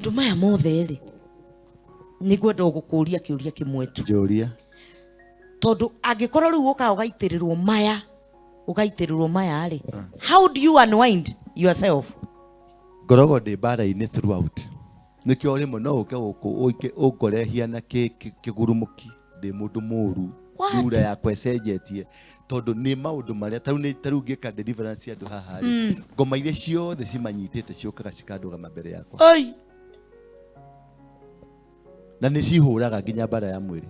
Maũndũ maya mothe rĩ, nĩ ngwenda gũkũria kĩũria kĩmwe tu. Njũria. Tondũ angĩkorwo rĩu ũkaga ũgaitĩrĩrwo maya, ũgaitĩrĩrwo maya rĩ, how do you unwind yourself? Ngoragwo ndĩ mbara-inĩ throughout. Nĩkĩo rĩmwe no ũke gũkũ ũike ũngore hiana kĩgurumũki ndĩ mũndũ mũru. What? Thura yakwa ĩcenjetie tondũ nĩ maũndũ marĩa tarĩu nĩ tarĩu ngĩka deliverance ya andũ haha rĩ, ngoma iria ciothe cimanyitĩte ciũkaga cikandũgama mbere yakwa. Oi. Na nĩ cihũraga nginya mbara ya mwĩrĩ.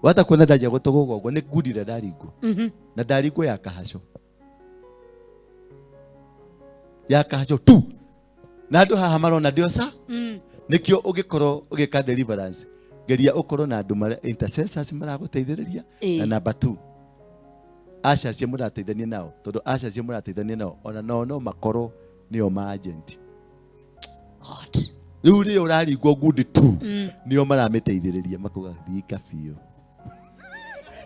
Wata kuona ndanjia gũtũgũga ũguo nĩ ngundi ĩrĩa ndaringwo. Na ndaringwo ya kahaco. Ya kahaco tu. Na andũ haha marona ndioca. Nĩkĩo ũngĩkorwo ũgĩka deliverance, geria ũkorwo na andũ marĩa intercessors maragũteithĩrĩria. Na number 2, ushers acio mũrateithania nao, tondũ ushers acio mũrateithania nao ona nao no makorwo nĩo ma agent. God. Rĩu rĩrĩa ũraringwo ngundi tu, nĩo maramĩteithĩrĩria makauga ringa biũ.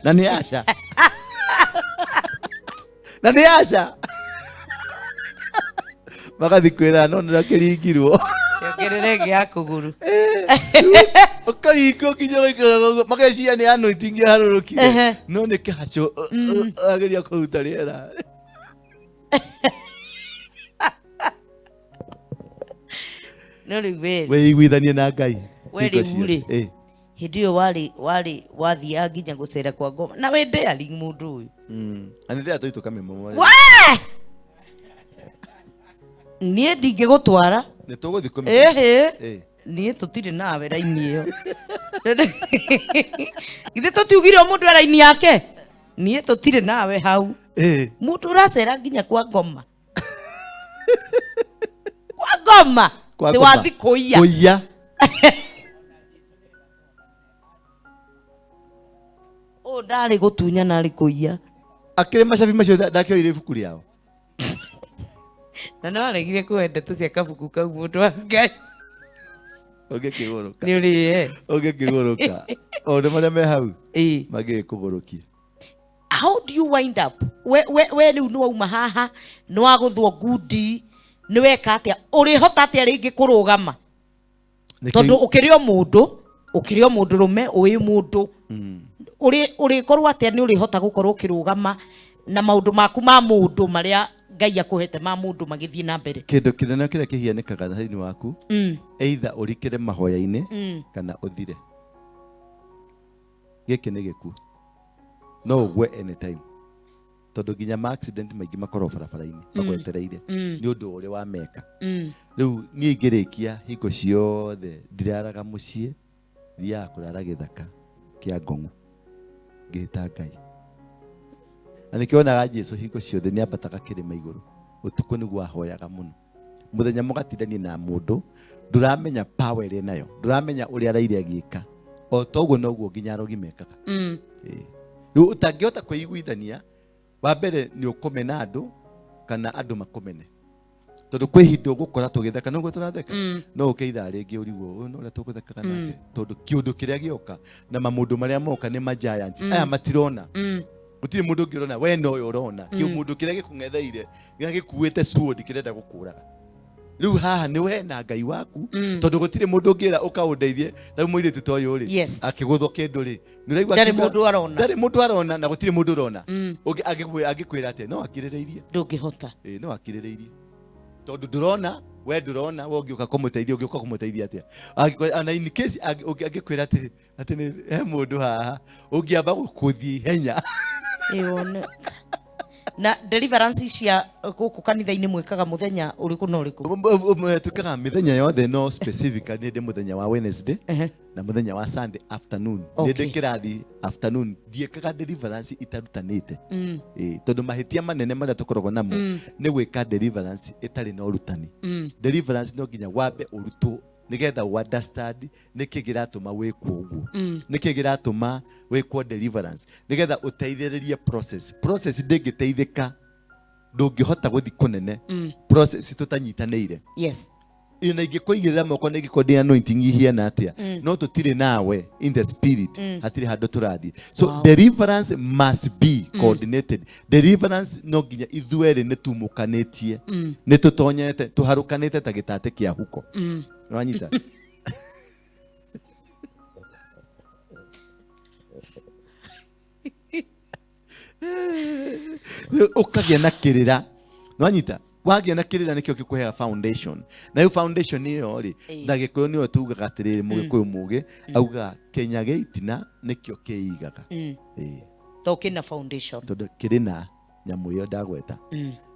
Na nĩ aca. Na nĩ aca. Magathi kwĩra no nĩrakĩringirwo. Kĩongerere ĩngĩ ya kũgũrũ. Ũkaringwo nginya ũgaikara ũguo, mageciria nĩ anointing ĩharũrũkire. No nĩ kĩhaco, ageria kũruta rĩera. No rĩu we Wĩiguithanie na Ngai. We Hingo rĩu rĩ. ciothe. Hĩndĩ ĩyo warĩ wathiaga nginya gũcera kwa ngoma. Na wĩ daring mũndũ ũyũ. Na nĩ ndĩra tũitũ kamĩmo. We! Niĩ ndingĩgũtwara. Nĩ tũgũthiĩ kũmĩmũ. Ĩhĩ. Niĩ tũtirĩ nawe raini ĩyo. Githĩ tũtiugire o mũndũ e raini yake? Niĩ tũtirĩ nawe hau. Mũndũ ũracera nginya kwa ngoma. Kwa ngoma. Kwa Nĩ ngoma. wathi kũiya. Kũiya. Ũyũ ndarĩ gũtunyana arĩ kũiya. Akĩrĩ macabi macio ndakĩoire ibuku rĩao. Na no aregire kũhe ndeto cia kabuku kau mũndũ wa Ngai. Ũngĩkĩgũrũka. Nĩ ũrĩe. Ũngĩkĩgũrũka. Maũndũ marĩa me hau. Mangĩgĩkũgũrũkia. How do you wind up? We rĩu nĩ wauma haha, nĩ wagũthwo ngundi, nĩ weka atĩa? Ũrĩhota atĩa rĩngĩ kũrũgama? Nĩkĩo Tondũ ũkĩrĩ o mũndũ, ũkĩrĩ o mũndũrũme, ũĩ mũndũ. Ũrĩkorwo atĩa nĩ ũrĩhota gũkorwo ũkĩrũgama na maũndũ maku ma mũndũ marĩa Ngai akũhete ma mũndũ magĩthiĩ na mbere? Kĩndũ kĩnene kĩrĩa kĩhianĩkaga thĩinĩ waku, either ũrikĩre mahoya-inĩ kana ũthire. Gĩkĩ nĩ gĩkuũ. No ũgwe anytime. Tondũ nginya ma accident maingĩ makoragwo barabara-inĩ, magwetereire nĩ ũndũ ũrĩa wameka. Rĩu niĩ ingĩrĩkia hingo ciothe ndiraraga mũciĩ, thiaga kũrara gĩthaka kĩa ngong'o ngĩta Ngai. Na nĩkĩo wonaga Jesu hingo ciothe nĩ ambataga kĩrĩma igũrũ ũtukũ nĩguo ahoyaga mũno. Mũthenya mũgatindania na mũndũ ndũramenya power ĩrĩa nayo, ndũramenya ũrĩa araire agĩka. O toguo noguo nginya arogi mekaga. Rĩu ũtangĩhota kwĩiguithania, wa mbere nĩ ũkũmena andũ kana andũ makũmene. Tondũ kwĩ ihinda ũgũkora tũgĩtheka, noguo tũratheka. No ũke ithaa rĩngĩ ũrigwo, ũyũ nĩ ũrĩa tũgũthekaga nake. Tondũ kĩũndũ kĩrĩa gĩoka na mamũndũ marĩa moka nĩ ma giant. Aya matirona. Gũtirĩ mũndũ ũngĩ ũrona, we nowe ũrona. Kĩũndũ kĩrĩa gĩkũng'etheire, kĩrĩa gĩkuĩte sword kĩrenda gũkũraga. Rĩu haha nĩ we na Ngai waku, tondũ gũtirĩ mũndũ ũngĩra ũkaũndeithie. Rĩu mũirĩtu ta ũyũ rĩ, akĩgũthwo kĩndũ rĩ, nĩ ũraigua Ndarĩ akiuga, mũndũ arona. Ndarĩ mũndũ arona na gũtirĩ mũndũ ũrona. Angĩkwĩra atĩa? No akirĩrĩirie. Ndũngĩhota. Ĩĩ, no akirĩrĩirie. Tondũ ndũrona, we ndũrona, we ũngĩũka kũmũteithia, ũngĩũka kũmũteithia atĩa? Angĩkwĩra, ona in case, angĩkwĩra atĩ nĩ he mũndũ haha, ũngĩamba gũthiĩ ihenya. Ĩĩ, wone. Na deliverance cia gũkũ kanitha-inĩ mwĩkaga mũthenya ũrĩkũ na ũrĩkũ? Twĩkaga mĩthenya yothe, no specifically nĩ ndĩ mũthenya wa Wednesday na mũthenya wa Sunday afternoon. Nĩ ndĩ kĩrathi afternoon. Ndiĩkaga deliverance itarutanĩte. Tondũ mahĩtia manene marĩa tũkoragwo namo nĩ gwĩka deliverance ĩtarĩ na ũrutani. Deliverance no nginya wambe ũrutwo nĩgetha ũ understand nĩkĩ kĩratũma wĩkwo ũguo. Nĩkĩ kĩratũma wĩkwo deliverance nĩgetha ũteithĩrĩrie process. Process ndĩngĩteithĩka, ndũngĩhota gũthiĩ kũnene. Process tũtanyitanĩire. Ina ingĩkũigĩrĩra moko na ingĩkorwo ndĩ anointing ihiana atĩa, no tũtirĩ nawe in the spirit, hatirĩ handũ tũrathiĩ. So deliverance must be coordinated. Deliverance no nginya ithuerĩ nĩ tumũkanĩtie, nĩ tũtonyete, tũharũkanĩte ta gĩtate kĩa huko. Nĩwanyita? Ũkagĩa na kĩrĩra, nwanyita? Wagĩa na kĩrĩra nĩkĩo gĩkũheaga foundation, na rĩu foundation ĩyo rĩ, na Gĩkũyũ nĩyo tugaga atĩrĩrĩ, Mũgĩkũyũ mũgĩ augaga kĩnya gĩa itina nĩkĩo kĩigaga. Ĩĩ. To kĩna foundation. Tondũ kĩrĩ na nyamũ ĩyo ndagweta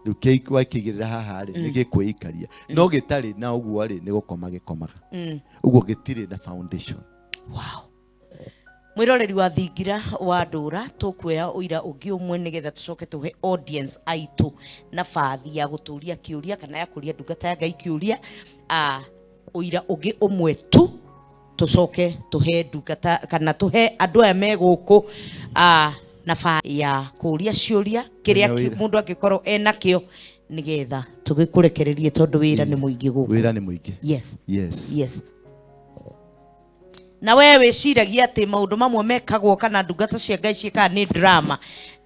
rĩu, wakĩigĩrĩra haha rĩ, nĩ gĩkwĩikaria, no gĩtarĩ na ũguo rĩ, nĩ gũkoma gĩkomaga ũguo, gĩtirĩ na foundation. Wow. Mwiroreri wa Thingira wa Ndũra, tũkuoya ũira ũngĩ ũmwe nĩgetha tũcoke tũhe audience aitũ nabathi ya gũtũria kĩũria kana ya kũria ndungata ya Ngai kĩũria. Ũira ũngĩ ũmwe tu, tũcoke tũhe ndungata kana tũhe andũ aya me gũkũ nabathi ya kũria ciũria kĩrĩa Kwĩna wĩra. Mũndũ angĩkorwo enakĩo, nĩgetha tũgĩkũrekererie tondũ wĩra nĩ mũingĩ gũkũ. Wĩra nĩ mũingĩ. Yes. Yes. Yes. Na we wĩciragia atĩ maũndũ mamwe mekagwo kana ndungata cia Ngai ciĩkaga nĩ drama,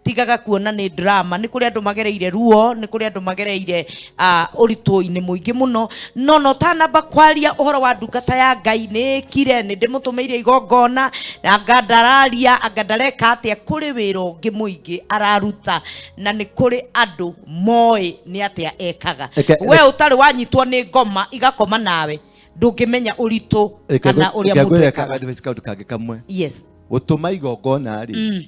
tigaga kuona nĩ drama. Nĩ kũrĩ andũ magereire ruo, nĩ kũrĩ andũ magereire ũritũ-inĩ mũingĩ mũno. No ũtanamba kwaria ũhoro wa ndungata ya Ngai nĩ ĩkire, nĩ ndĩmũtũmĩire igongona, anga ndararia, anga ndareka atĩa, kũrĩ wĩra ũngĩ mũingĩ araruta, na nĩ kũrĩ andũ moĩ nĩ atĩa ekaga. We ũtarĩ wanyitwo nĩ ngoma igakoma nawe, ndũngĩmenya ũritũ kana ũrĩa Reke mũndũ ngwĩre ekaga. Advice kaũndũ kangĩ kamwe. Yes. Gũtũma igongona rĩ,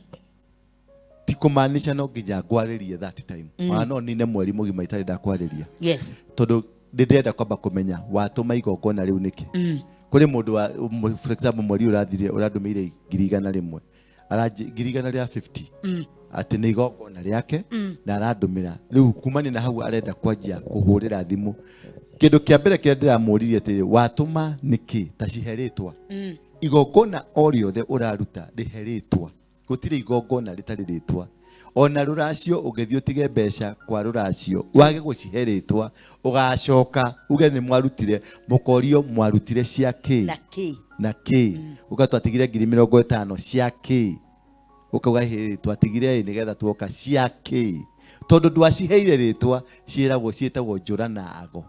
ti kũmaanisha no nginya ngwarĩrie that time. Ona no nine mweri mũgima itarĩ ndakwarĩria, tondũ ndĩ ndĩrenda kwamba kũmenya watũma igongona rĩu nĩkĩ. Kũrĩ mũndũ wa for example, mweri ũrathire ũrandũmĩire 100,000, 150,000, atĩ nĩ igongona rĩake, na arandũmĩra rĩu. Kumania na hau arenda kwanjia kũhũrĩra thimũ. Kĩndũ kĩa mbere kĩrĩa ndĩramũririe atĩrĩ, watũma nĩkĩ? Ta cihe rĩtwa. Igongona o rĩothe ũraruta rĩhe rĩtwa. Gũtirĩ igongona rĩtarĩ rĩtwa. Ona rũracio ũngĩthiĩ ũtige mbeca kwa rũracio, wage gũcihe rĩtwa, ũgacoka uge nĩ mwarutire, mũkorio mwarutire cia kĩ? Na kĩ? Na kĩ? Uga twatigire 50,000 cia kĩ? Ũkauga hĩ, twatigire ĩ nĩgetha tuoka cia kĩ? Tondũ ndwaciheire rĩtwa, ciĩragwo ciĩtagwo njũra na ago.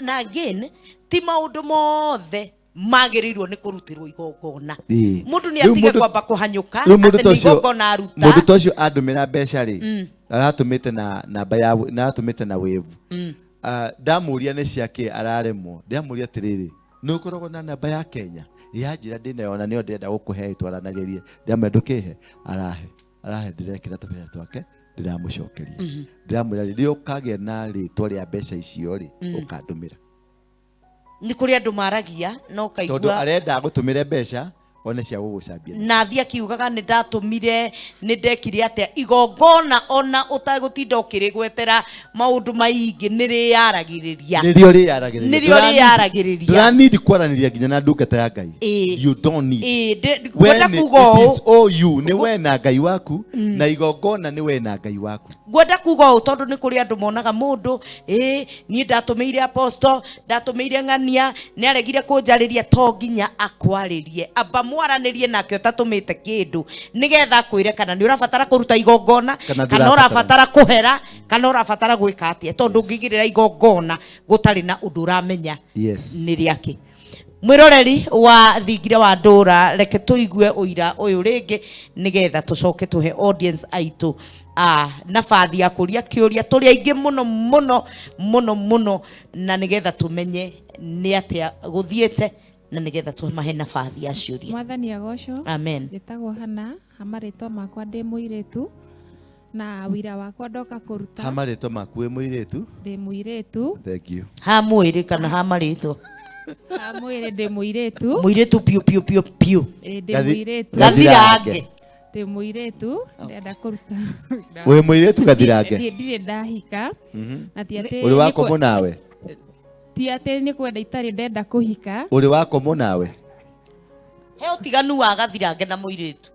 Na again, ti maũndũ mothe magĩrĩirwo nĩ kũrutĩrwo igongona. Mũndũ nĩ Rĩu atige kwamba kũhanyũka rĩu mũndũ atĩ ta nĩ ũcio, igongona aruta. Mũndũ ta ũcio andũmĩra mbeca rĩ, aratũmĩte na namba ya na aratũmĩte na Wave. Ndamũria nĩ ciake, araremwo. Ndamũria atĩrĩrĩ, nĩ ũkoragwo na namba ya Kenya? Yanjĩra ndĩnayo, ona nĩyo ndĩrenda gũkũhe twaranagĩrie. Ndamwĩra ndũkĩhe, arahe, ndĩrekĩra tũbeca twake, ndĩramũcokeria, ndĩramwĩra rĩrĩa ũkagĩa na rĩtwa rĩa mbeca icio rĩ, ũkandũmĩra. Nĩ kũrĩ andũ maragia no Tondũ ũkaigua arenda gũtũmĩre mbeca one cia gũgũcambia. Na thiĩ akiugaga nĩ ndatũmire, nĩ ndekire atĩa igongona, ona ũtagũtinda ũkĩrĩgwetera maũndũ maingĩ, nĩ rĩyaragĩrĩria. Nĩrĩo rĩyaragĩrĩria. Nĩrĩo rĩyaragĩrĩria. Ndũranidi kwaranĩria nginya na ndungata ya Ngai. You don't need. We Ngwenda kuga it ũũ. Is all you, nĩ we na Ngai waku, na igongona nĩ we na Ngai waku. Ngwenda kuga ũũ tondũ nĩ kũrĩ andũ monaga mũndũ, ĩ niĩ ndatũmĩire apostle, ndatũmĩire ng'ania, nĩ aregire kũnjarĩria. To nginya akwarĩrie, amba mwaranĩrie nake ũtatũmĩte kĩndũ, nĩgetha akwĩre kana nĩ ũrabatara kũruta igongona, kana kana ndũrabatara. Ũrabatara kũhera kana ũrabatara gwĩka atĩa, tondũ ũngĩigĩrĩra igongona gũtarĩ na ũndũ ũramenya nĩ rĩake. Mwĩroreri wa Thingira wa Ndũra, reke tũigue ũira ũyũ rĩngĩ nĩgetha tũcoke tũhe audience aitũ nabathi ya kũria kĩũria. Tũrĩ aingĩ mũno mũno mũno mũno, na nĩgetha tũmenye nĩ atĩa gũthiĩte, na nĩgetha tũmahe nabathi ya ciũria. Mwathani agocwo. Amen. Njĩtagwo Hana, ha marĩtwa makwa ndĩ mũirĩtu, na wĩra wakwa ndoka kũruta. Ha marĩtwa maku wĩ mũirĩtu? Ndĩ mũirĩtu. Thank you. Ha mwĩrĩ kana ha marĩtwa? Ha mwĩrĩ ndĩ mũirĩtu. Mũirĩtu piũ piũ piũ piũ. Ĩ, ndĩ mũirĩtu. Gathirange. Ndĩ mũirĩtu, ndĩrenda kũruta. Wĩ mũirĩtu gathirange. Ndirĩ ndahika, na ti atĩ Ũrĩ wakomwo nawe? Ti atĩ nĩ kwenda itarĩ ndenda kũhika. Ũrĩ wakomwo nawe? He ũtiganu wa gathirange na mũirĩtu.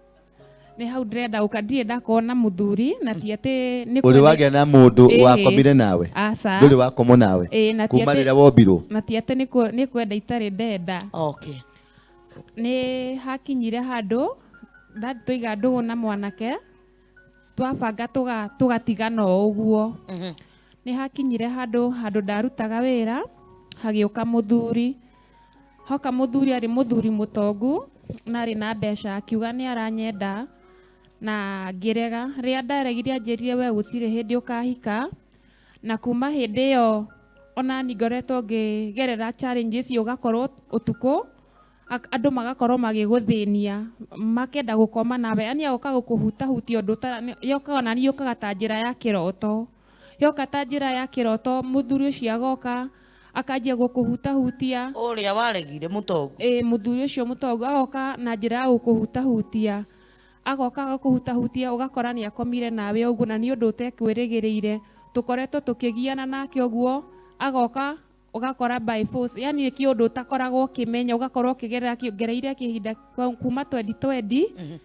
Nĩ hau ndĩrenda gũka, ndirĩ ndakorwo na mũthuri, na ti atĩ nĩ Ũrĩ kwenda- wagĩa na mũndũ Ĩĩ. wakomire nawe? Aca. Ndũrĩ wakomwo nawe? Ĩĩ, na ti Kuma atĩ- rĩrĩa wombirwo? Na ti atĩ nĩ kwenda itarĩ ndenda. Okay. Nĩ hakinyire handũ ndathi tũiga ndũgũ na mwanake, twabanga tũgatigana o ũguo. Nĩ hakinyire handũ ndarutaga wĩra, hagĩũka mũthuri. Hoka mũthuri arĩ mũthuri mũtongu na arĩ na mbeca, akiuga nĩ aranyenda na ngĩrega. Rĩrĩa ndaregire anjĩrire we gũtirĩ hĩndĩ ũkahika, na kuma hĩndĩ ĩyo ona niĩ ngoretwo ngĩgerera challenges, ũgakorwo ũtukũ andũ magakorwo magĩgũthĩnia, makenda gũkoma nawe, yani agoka gũkũhutahutia ũndũ ũtara, yokaga ona niĩ yũkaga ta njĩra ya kĩroto, yoka ta njĩra ya kĩroto, mũthuri ũcio agoka akanjia gũkũhutahutia. Ũrĩa waregire mũtongu? Ĩĩ, mũthuri ũcio mũtongu agoka na njĩra ya gũkũhutahutia, agoka agakũhutahutia, ũgakora nĩ akomire nawe ũguo, na nĩ ũndũ ũtekwĩrĩgĩrĩire. Tũkoretwo tũkĩgiana nake ũguo, agoka ũgakora by force, yani nĩ kĩũndũ ũtakoragwo ũkĩmenya, ũgakorwo ũkĩgerera ngereire kĩhinda kuma 2020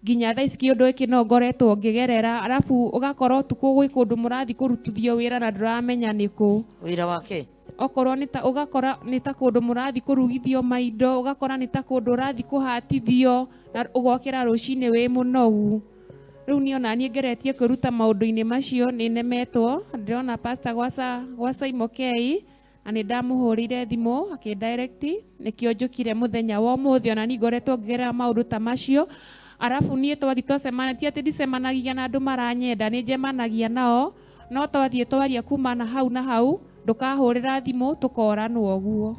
nginya thaa ici, kĩũndũ gĩkĩ no ngoretwo ngĩgerera. Arabu ũgakora ũtukũ gwĩ kũndũ mũrathiĩ kũrutithio wĩra na ndũramenya nĩkũ. Wĩra wake? Okorwo nĩ ta ũgakora nĩ ta kũndũ mũrathiĩ kũrugithio maindo, ũgakora nĩ ta kũndũ ũrathiĩ kũhatithio na ũgokĩra rũcinĩ wĩ mũnogu. Rĩu niĩ ona niĩ ngeretie kwĩruta maũndũ-inĩ macio, nĩ nemetwo. Ndĩrona pastor gwa Saimo Kei, na nĩ ndamũhũrĩire thimũ akĩndirect, nĩkĩo njũkire mũthenya wa ũmũthĩ. Ona niĩ ngoretwo ngĩgerera maũndũ ta macio. Arabu niĩ twathiĩ twacemania, ti atĩ ndicemanagia na andũ maranyenda, nĩ njemanagia nao, no twathiĩ twaria kuma na hau na hau, ndũkahũrĩra thimũ, tũkoranwo ũguo.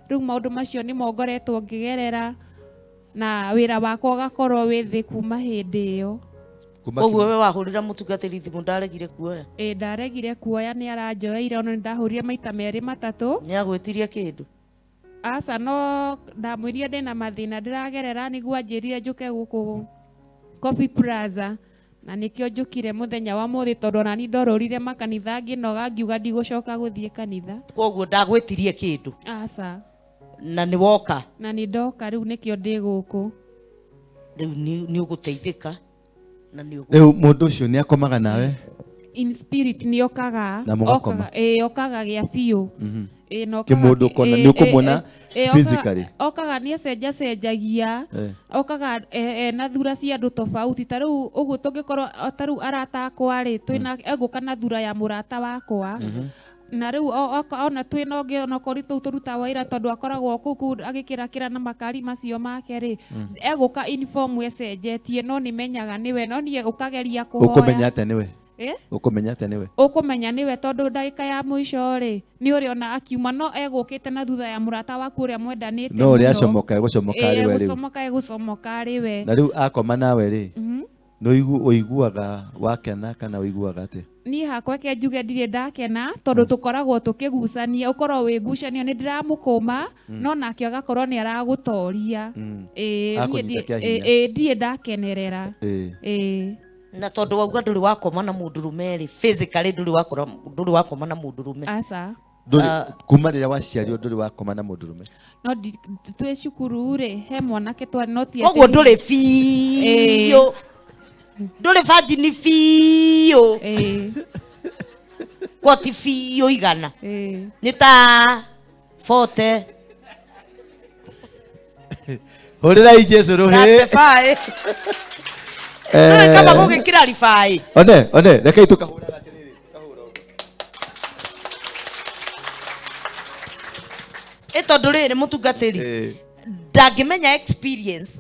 Rĩu maũndũ macio nĩmo ngoretwo ngĩgerera, na wĩra wakwa ũgakorwo wĩ thĩ kuma hĩndĩ ĩyo. Kuma Koguo we wahũrĩra mũtungatĩri thimũ ndaregire kuoya? Ĩ, ndaregire kuoya, nĩ aranjoeire, ona nĩ ndahũrire maita merĩ matatũ. Nĩ agwĩtirie kĩndũ? Aca, no ndamwĩrire ndĩna mathĩna ndĩragerera, nĩguo anjĩrire njũke gũkũ Coffee Plaza, na nĩkĩo njũkire mũthenya wa mũthĩ, tondũ ona niĩ ndorũrire makanitha ngĩnoga, ngiuga ndigũcoka gũthiĩ kanitha. Koguo ndagwĩtirie kĩndũ? Aca. Na nĩ woka? Na nĩ ndoka, rĩu nĩkĩo ndĩ gũkũ. Rĩu nĩ ũgũteithĩka na nĩ ũgũ- Rĩu mũndũ ũcio nĩ akomaga nawe? In spirit nĩ okaga. Na mũgakoma? Okaga, ĩ, okaga gĩa biũ. Ĩ, na okaga Kĩmũndũ ũkona, ĩ, nĩ ũkũmuona ĩ, ĩ, physically? Okaga nĩ acenjacenjagia. Okaga, na thura cia andũ tofauti. Ta rĩu ũguo tũngĩkorwo, ta rĩu arata akwa rĩ, twĩna, egũka na thura ya mũrata wakwa. Na rĩu ona twĩna ũngĩ, ona okorwo nĩ tũu tũrutaga wĩra, tondũ akoragwo kũu kũu agĩkĩrakĩra na makari macio make rĩ, egũka in form ecenjetie, no nĩ menyaga nĩwe, no niĩ ũkageria kũhoya. Ũkũmenya atĩa nĩwe? Ĩ? Ũkũmenya atĩa nĩwe? Ũkũmenya nĩwe tondũ ndagĩka ya mũico rĩ, nĩ ũrĩona akiuma, no egũkĩte na thutha ya mũrata waku ũrĩa mwendanĩte No ũrĩa mũno. acomoka, egũcomoka Ĩ, arĩ we rĩu. egũcomoka, egũcomoka arĩ we. Na rĩu akoma nawe rĩ, nĩ ũiguaga wakena kana ũiguaga atĩa? Niĩ hakwa reke njuge ndirĩ ndakena, tondũ tũkoragwo tũkĩgucania, ũkorwo wĩ ngucanio, nĩ ndĩramũkũma, no nake agakorwo nĩ aragũtoria. Ĩ, niĩ Akũnyita kĩa hinya. Ĩ, ndirĩ ndakenerera. Ĩ. Na tondũ wauga ndũrĩ wakoma na mũndũrũme rĩ, physically ndũrĩ wakora, ndũrĩ wakoma na mũndũrũme? Aca. Ndũrĩ, kuma rĩrĩa waciarirwo ndũrĩ wakoma na mũndũrũme? No twĩ cukuru rĩ, he mwanake twarĩ, no ti Koguo atĩ ndũrĩ biũ. Ndũrĩ virgin biũ. Ĩ. Koti biũ igana. Ĩ. Nĩ ta 40. Hũrĩrai Jesũ rũhĩ. Thirty-five. Ndũrĩ kama gũgĩkĩra ribaĩ. One, one, rekei tũkahũraga atĩrĩrĩ, tũkahũra ũguo. Ĩ tondũ rĩrĩ mũtungatĩri, ndangĩmenya experience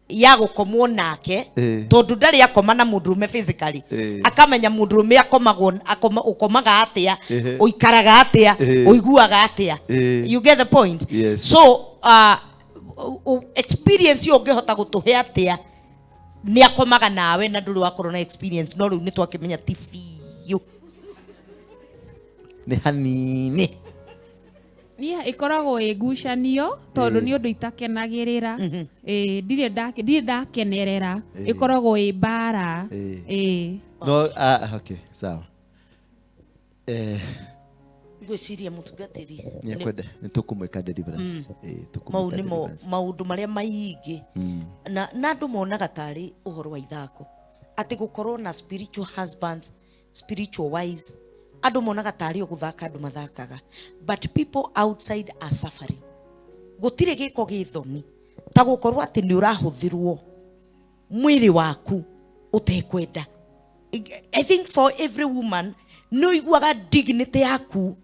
ya gũkomwo nake, tondũ ndarĩ akoma na mũndũrũme physically, akamenya mũndũrũme akomagwo, akoma, ũkomaga atĩa, ũikaraga atĩa, ũiguaga atĩa. You get the point? Yes. So, experience ĩyo ũngĩhota gũtũhe atĩa nĩ akomaga nawe na ndũrĩ wakorwo na experience, no rĩu nĩ twakĩmenya ti biũ. Nĩ hanini. Niĩ ĩkoragwo ĩ ngucanio tondũ nĩ ũndũ itakenagĩrĩra. Ĩ, ndirĩ ndakenerera. Ĩkoragwo ĩ mbara. Ĩ. No, okay, sawa. Ngwĩciria mũtungatĩri Nĩ ekwenda nĩ tũkũmwĩka deliverance. Ĩĩ, tũkũmwĩka mau nĩmo deliverance. maũndũ marĩa maingĩ na andũ monaga tarĩ ũhoro wa ithako, atĩ gũkorwo na spiritual husbands, spiritual wives, andũ monaga tarĩ o gũthaka andũ mathakaga, but people outside are suffering. Gũtirĩ gĩko gĩ thoni ta gũkorwo atĩ nĩ ũrahũthĩrwo mwĩrĩ waku ũtekwenda. I think for every woman nĩ ũiguaga dignity yaku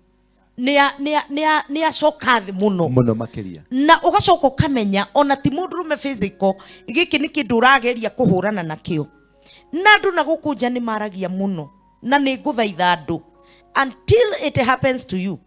nĩ yacoka thĩ mũno Mũno makĩria. Na ũgacoka ũkamenya ona ti mũndũrũme physical, gĩkĩ nĩ kĩndũ ũrageria kũhũrana nakĩo. Na andũ na gũkũ nja nĩ maragia mũno, na nĩ ngũthaitha andũ, until it happens to you,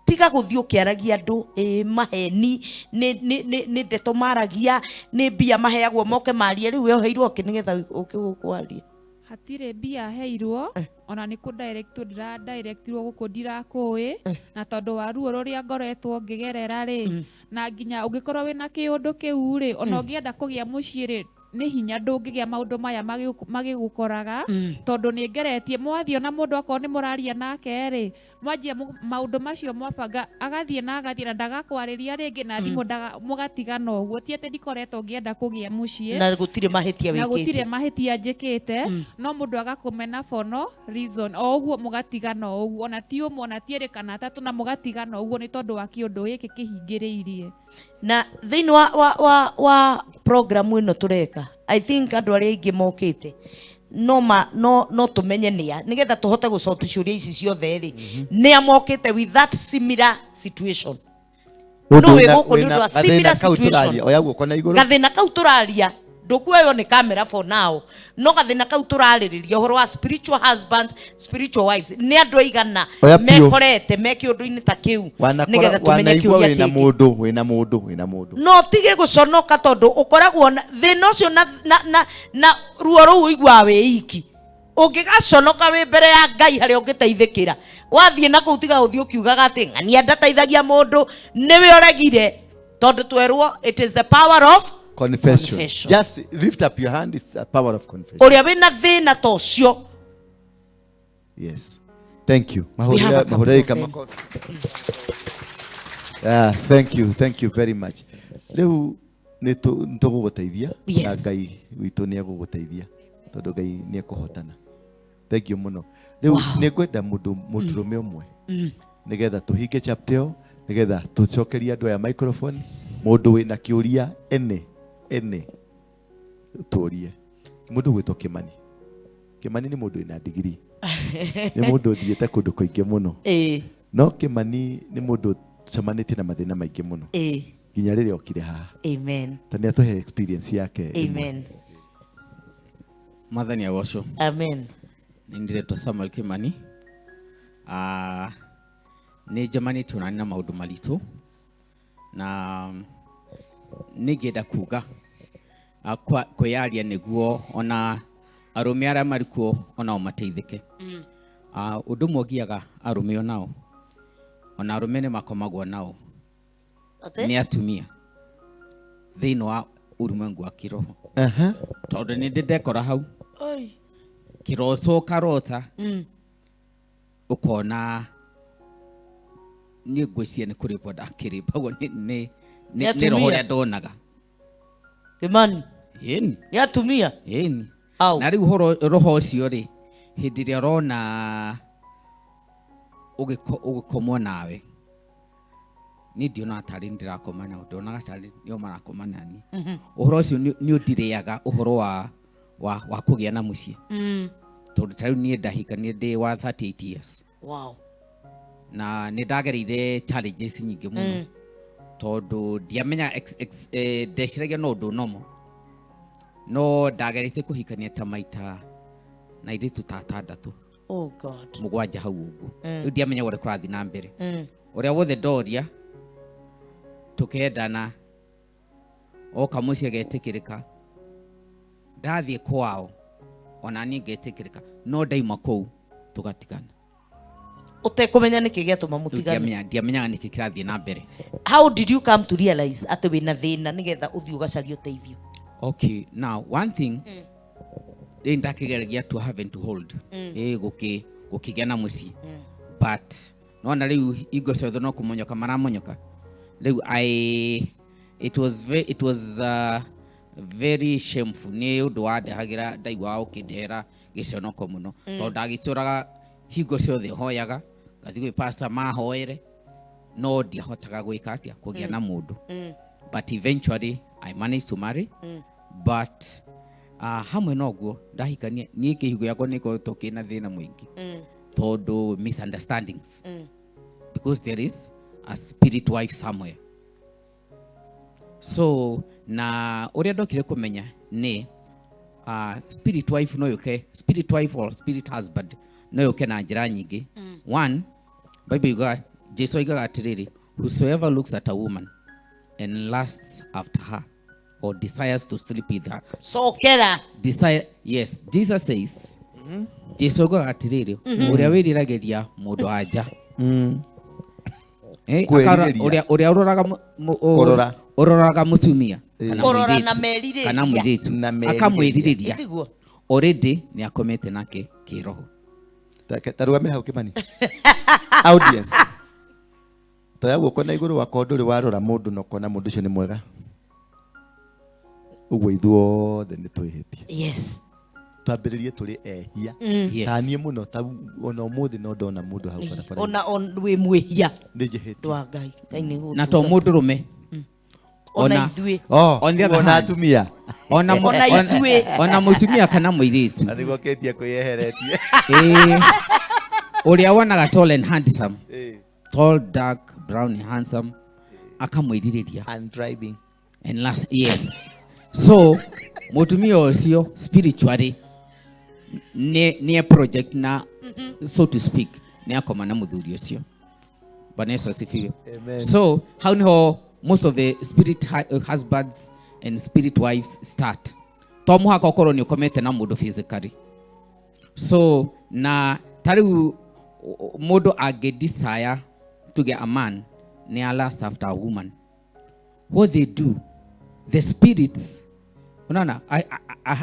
tiga gũthiĩ ũkĩaragia andũ ĩ maheni, nĩ ndeto maragia, nĩ mbia maheagwo moke marie. Rĩu we ũheirwo kĩ nĩgetha ũke gũkũ warie? Hatirĩ mbia heirwo, ona nĩ kũ direct ndĩra directirwo gũkũ ndirakũĩ, na tondũ wa ruo rũrĩa ngoretwo ngĩgerera rĩ, na nginya ũngĩkorwo wĩna kĩũndũ kĩu rĩ, ona ũngĩenda kũgĩa mũciĩ rĩ, nĩ hinya ndũngĩgĩa maũndũ maya magĩgũkoraga, tondũ nĩ ngeretie mwathiĩ ona mũndũ akorwo nĩ mũraria nake rĩ, mwanjia maũndũ macio mwabanga, agathiĩ na agathiĩ na ndagakwarĩria rĩngĩ na thimũ, mũgatigana ũguo. Ti atĩ ndikoretwo ngĩenda kũgĩa mũciĩ. Na gũtirĩ mahĩtia Na wĩkĩte. Gũtirĩ mahĩtia njĩkĩte, no mũndũ agakũmena for no reason o ũguo, mũgatigana o ũguo, ona ti ũmwe, ona ti erĩ kana atatũ, na mũgatigana ũguo nĩ tondũ wa kĩũndũ gĩkĩ kĩhingĩrĩirie. Na thĩinĩ wa program ĩno tũreka, I think andũ arĩa aingĩ mokĩte no ma, no no tũmenye nĩa, nĩgetha tũhote gũcoti ciũria ici ciothe rĩ, nĩa mokĩte with that similar situation. Mũndũ No wĩ wĩna- gũkũ nĩ wĩna ũndũ wa gathĩna similar kau situation. tũraria, oya guoko na igũrũ. Gathĩna kau tũraria, ndũkuoywo nĩ kamera for now, no gathĩna kau tũrarĩrĩria ũhoro wa spiritual husband, spiritual wives, nĩ andũ aigana Oya piũ. mekorete me kĩũndũ-inĩ ta kĩu, Wanakora nĩgetha tũmenye wanaigua kĩũria wĩna kĩngĩ. Mũndũ wĩna mũndũ wĩna mũndũ. No tige gũconoka, tondũ ũkoragwo na thĩna ũcio na ruo rũu ũiguaga wĩ iki. Ũngĩgaconoka wĩ mbere ya Ngai harĩa ũngĩteithĩkĩra, wathiĩ na kũu, tiga gũthiĩ ũkiugaga atĩ ng'ania ndateithagia mũndũ, nĩwe ũregire, tondũ twerwo it is the power of confession. Confession. Just lift up your hand, it's a power of confession. Ũrĩa wĩna thĩna ta ũcio. Yes, thank you. We have a couple Mahũrĩre of them. makofi. Ah, thank you, thank you very much. Rĩu nĩ tũgũgũteithia na Ngai witũ nĩ egũgũteithia, tondũ Ngai nĩ ekũhotana. Thank you mũno. Rĩu nĩ ngwenda mũndũ mũndũrũme ũmwe, nĩgetha tũhinge chapter ĩyo, nĩgetha tũcokerie andũ aya microphone. Mũndũ wĩna kĩũria ene ene tũrie. Mũndũ gwĩtwo Kĩmani. Kĩmani nĩ mũndũ wĩna ndigiri, nĩ mũndũ ũthiĩte kũndũ kũingĩ mũno. No Kĩmani nĩ mũndũ ũcemanĩtie na mathĩna maingĩ mũno nginya rĩrĩa okire haha. Amen. Ta nĩ atũhe experience yake ĩmwe. Amen. Mwathani agocwo. Amen. Nĩ ndĩretwo Samuel Kimani. Ah, nĩ njemanĩtie onani na maũndũ maritũ, na nĩ ngĩenda kuga kwĩyaria nĩguo ona arũme arĩa marĩ kuo onao mateithĩke. Ah, ũndũ ũmwe ũgiaga arũme onao, ona arũme nĩ makomagwo nao Atĩ? nĩ atumia thĩinĩ wa ulimwengu wa kiroho, tondũ nĩ ndĩ ndekora hau. Oi. Kĩroto ũkarota, ũkona niĩ ngwĩciria nĩ kũrĩmbwo ndakĩrĩmbagwo Nĩ nĩ atumia. roho ũrĩa ndonaga. Kĩmani. Ĩni. Nĩ atumia. Ĩni. Au. Na rĩu roho ũcio rĩ, hĩndĩ ĩrĩa ũrona ũgĩkomwo nawe, niĩ ndionaga tarĩ ndĩrakoma nao, ndonaga tarĩ nĩo marakoma nani. Ũhoro ũcio nĩ ũndirĩaga ũhoro wa kũgĩa na mũciĩ, tondũ ta rĩu niĩ ndahikanie ndĩ wa 38 years. Na nĩ ndagereire challenges nyingĩ mũno, tondũ ndiamenya ndeciragia no ũndũ nomo, no ndageretie kũhikania ta maita na airĩtu ta atandatũ, Oh God. mũgwanja hau ũguo. Rĩu ndiamenya ũrĩa kũrathiĩ na mbere. Ũrĩa wothe ndoria tũkendana, oka mũciĩ agetĩkĩrĩka, ndathiĩ kwao ona niĩ ngetĩkĩrĩka, no ndaima kũu tũgatigana. Ũtekũmenya nĩkĩ gĩatũma Rĩu mũtigane. Ndiamenyaga nĩkĩ kĩrathiĩ na mbere. How did you come to realize atĩ wĩna thĩna, nĩgetha ũthiĩ ũgacarie ũteithio? Okay, now one thing, rĩ ndakĩgeragia to have and to hold, ĩ gũkĩgĩa na mũciĩ, but Nona rĩu hingo ciothe no kũmonyoka maramonyoka. Rĩu I it was ve, it was very shameful, nĩ ũndũ wandehagĩra, ndaiguaga ũkĩndehera gĩconoko mũno, tondũ ndagĩtũraga hingo ciothe hoyaga ngathiĩ gwĩ pastor mahoere, no ndiahotaga gwĩka atĩa kũgĩa na mũndũ. But eventually I managed to marry. But hamwe na ũguo ndahikania, niĩ kĩhigo gĩakwa nĩ gĩkoretwo kĩna thĩna mũingĩ, tondũ misunderstandings, because there is a spirit wife somewhere. So na ũrĩa ndokire kũmenya nĩ spirit wife no yũke, spirit wife or spirit husband no yũke na njĩra nyingĩ. One, Bible yugaga, Jesu oigaga atĩrĩrĩ, "Whosoever looks at a woman and lusts after her or desires to sleep with her." Cokera. Desire, yes. Jesus says, Jesu oigaga atĩrĩrĩ, ũrĩa wĩriragĩria mũndũ wa nja, Kwĩrirĩria. Ũrĩa ũroraga Kũrora. ũroraga mũtumia kana Kũrora na mũirĩtu, merirĩria. kana mũirĩtu Na merirĩria. akamwĩrirĩria, Ĩtiguo. already nĩ akomete nake kĩroho. Ta rũgamĩra hau, Kĩmani. Audience, toya guoko na igũrũ wakorwo ndũrĩ warora mũndũ na ũkona mũndũ ũcio nĩ mwega ũguo. Ithuothe nĩ twĩhĩtie. Twambĩrĩrie tũrĩ ehia. Ta niĩ mũno, ta ona ũmũthĩ no ndona mũndũ hau barabara Ona wĩ mwĩhia. nĩ njĩhĩtie. Wa Ngai, Ngai nĩ Na to mũndũ rũme. Ona ithuĩ. Oh, On the other ona hand. atumia. Ona Ona ithuĩ. Ona mũtumia kana mũirĩtu. Na nĩguo ketia kwĩyeheretie. Ĩĩ. Ũrĩa wonaga tall and handsome, tall, dark, brown and handsome, akamwĩrirĩria. And driving. And last, yes. So mũtumia ũcio spiritually nĩ project na, so to speak, nĩ akoma na mũthuri ũcio. Bwana Yesu asifiwe. Amen. So hau niho most of the spirit husbands and spirit wives start. To mũhaka ũkorwo nĩ ũkomete na mũndũ physically. So na ta rĩu mũndũ angĩ desire, tuge a man nĩ a lust after a woman, what they do, the spirits, unaona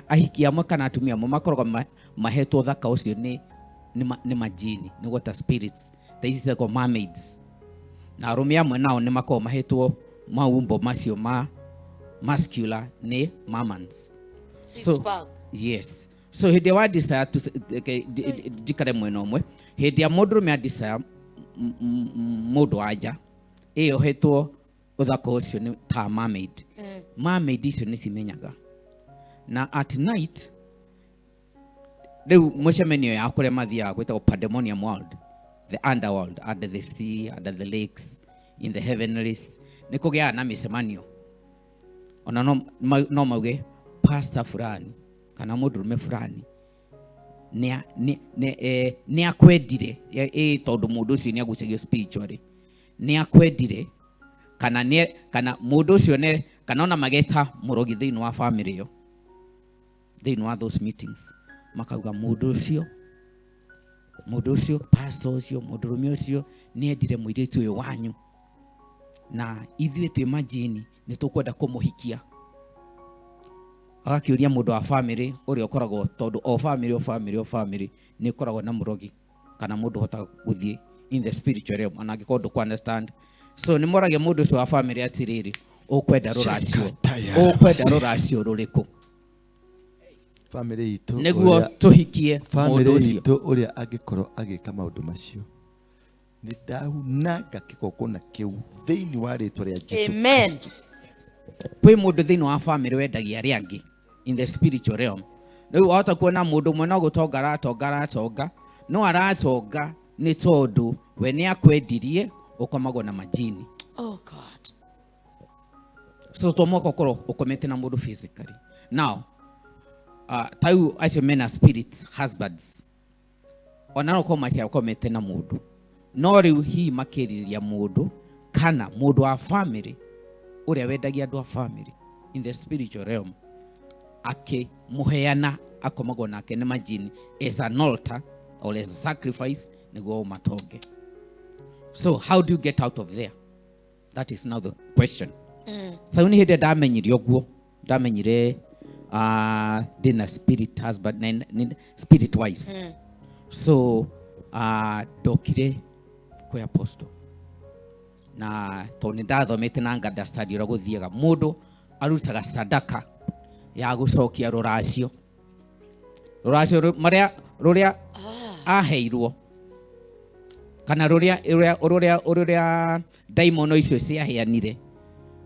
ahiki amwe kana atumia amwe makoragwo mahetwo thaka ũcio nĩ majini, nĩ water spirits ta ici ciĩtagwo mermaids, na arũme amwe nao nĩ makoragwo mahetwo maumbo macio ma muscular nĩ mamans. Six pack. Yes. So hĩndĩ ĩrĩa wa desire to njikare mwena ũmwe, hĩndĩ ĩrĩa mũndũrũme a desire mũndũ wa nja ĩyohetwo ũthaka ũcio nĩ ta mermaid, mermaid icio nĩ cimenyaga, na at night rĩu mũcemanio ya kũrĩa mathiaga gwĩtagwo pandemonium world, the underworld, under the sea, under the lakes, in the heavenlies, nĩ kũgĩaga na mĩcemanio. Ona no mauge pastor fulani kana mũndũrũme fulani nĩ akwendire, tondũ mũndũ ũcio nĩ agucagio spiritually, nĩ akwendire, kana nĩ kana mũndũ ũcio nĩ kana ona mageta mũrogi thĩinĩ wa family ĩyo, thĩinĩ wa those meetings makauga mũndũ ũcio, pastor ũcio, mũndũrũme ũcio nĩ endire mũirĩtu ũyũ wanyu, na ithuĩ twĩ majini nĩ tũkwenda kũmũhikia. Agakĩũria mũndũ wa family ũrĩa ũkoragwo, tondũ o family, o family, o family nĩ ĩkoragwo na mũrogi kana mũndũ ũhotaga gũthiĩ in the spiritual realm, ona angĩkorwo ndũkũ understand. So nĩ moragia mũndũ ũcio wa family atĩrĩrĩ, ũkwenda rũracio, ũkwenda rũracio rũrĩkũ Family itũ nĩguo tũhikie mũndũ family ũcio? Itũ ũrĩa angĩkorwo agĩka maũndũ macio, nĩ ndahunanga kĩgongona kĩu thĩinĩ wa rĩtwa rĩa Jesu Amen. Kristo. Kwĩ mũndũ thĩinĩ wa family wendagia arĩa angĩ in the spiritual realm. Rĩu wahota kuona mũndũ ũmwe no gũtonga aratonga, aratonga, no aratonga nĩ tondũ we nĩ akwendirie ũkomagwo na majini. Oh God. So to mwaka ũkorwo ũkomete na mũndũ physically. Now tau acio mena spirit husbands, ona no korwo matiakomete na mũndũ, no rĩu hihi makĩrirĩria mũndũ kana mũndũ wa family ũrĩa wendagia andũ a family in the spiritual realm, akĩmũheana akomagwo nake nĩ majini as an altar or as a sacrifice nĩguo matonge. So how do you get out of there? That is now the question. Sau nĩ hĩndĩ ndamenyire ũguo, ndamenyire ndĩna spirit husband na spirit wives. So ndokire. Kwĩ apostle na tondũ nĩ ndathomete na ngandastandi ũrĩa gũthiaga, mũndũ arutaga sadaka ya gũcokia rũracio marĩa rũrĩa aheirwo kana rũrĩa ndaimono icio ciaheanire,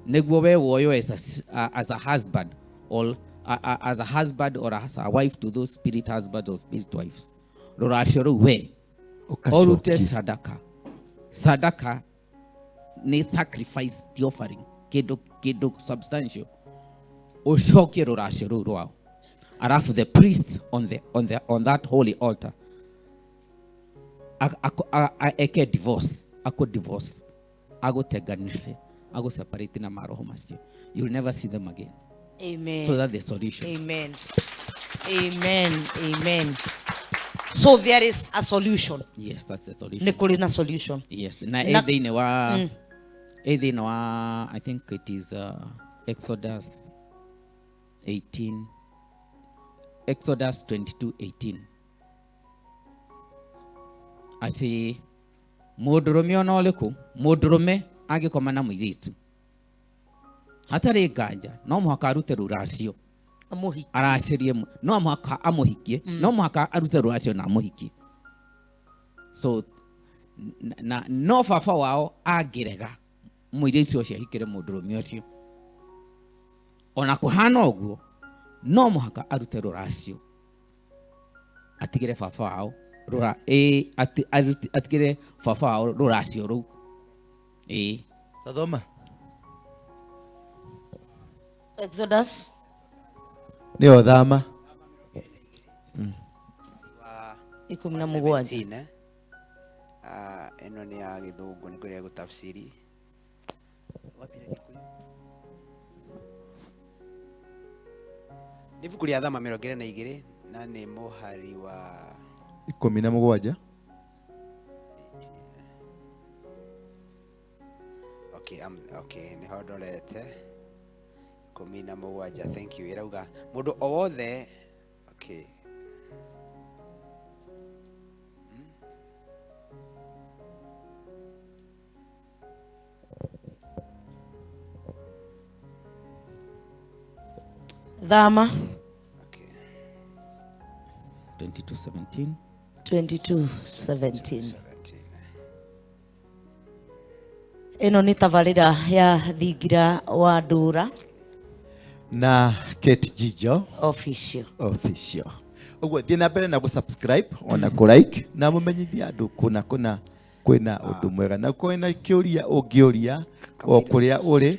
nĩguo we woywo as a husband or as a husband or as a wife to those spirit husbands or spirit wives. Rũracio rũu we ũrute sadaka. Sadaka nĩ sacrifice, ti offering, kĩndũ substantial. Ũcokie rũracio rũu rwao. Alafu the priest on that holy altar eke divorce, ako divorce, agoteganishe, ago separate na maroho macio. You'll never see them again. Amen. So that's the solution. Amen. Amen. Amen. So there is a solution. Yes, that's the solution. Nĩ kũrĩ na solution. Yes. Na thĩinĩ wa I think it is Exodus 18, Exodus 22:18. Atĩ mũndũrũme ona ũrĩkũ, mũndũrũme angĩkoma na mũirĩtu hatarĩ nganja no mũhaka arute rũracio, aracĩrie, no mũhaka amũhikie, no mũhaka arute rũracio na amũhikie. So na no baba wao angĩrega mũirĩtu ũcio ahikĩre mũndũrũme ũcio, ona kũhana ũguo no mũhaka arute rũracio atigĩre baba wao atigĩre baba wao rũracio rũu. Tathoma Exodus nĩyo thama 17. Ĩno nĩ ya gĩthũngũ, nĩ kũrĩa gũtafsiri. Nĩ ibuku rĩa Thama 22 na nĩ mũhari wa 17. Okay, okay, nĩho ndorete 17. Thank you. Ĩrauga mũndũ o wothe, okay, Thama okay, 22:17. 22:17. Ĩno nĩ tabarĩra ya Thingira wa Ndũra na Kate Jijo Official. Official. Ũguo thiĩ na mbere na gũ-subscribe ona kũ-like na mũmenyithie andũ kũna kũna kwĩna ũndũ mwega, na kwĩna kĩũria ũngĩũria o kũrĩa ũrĩ,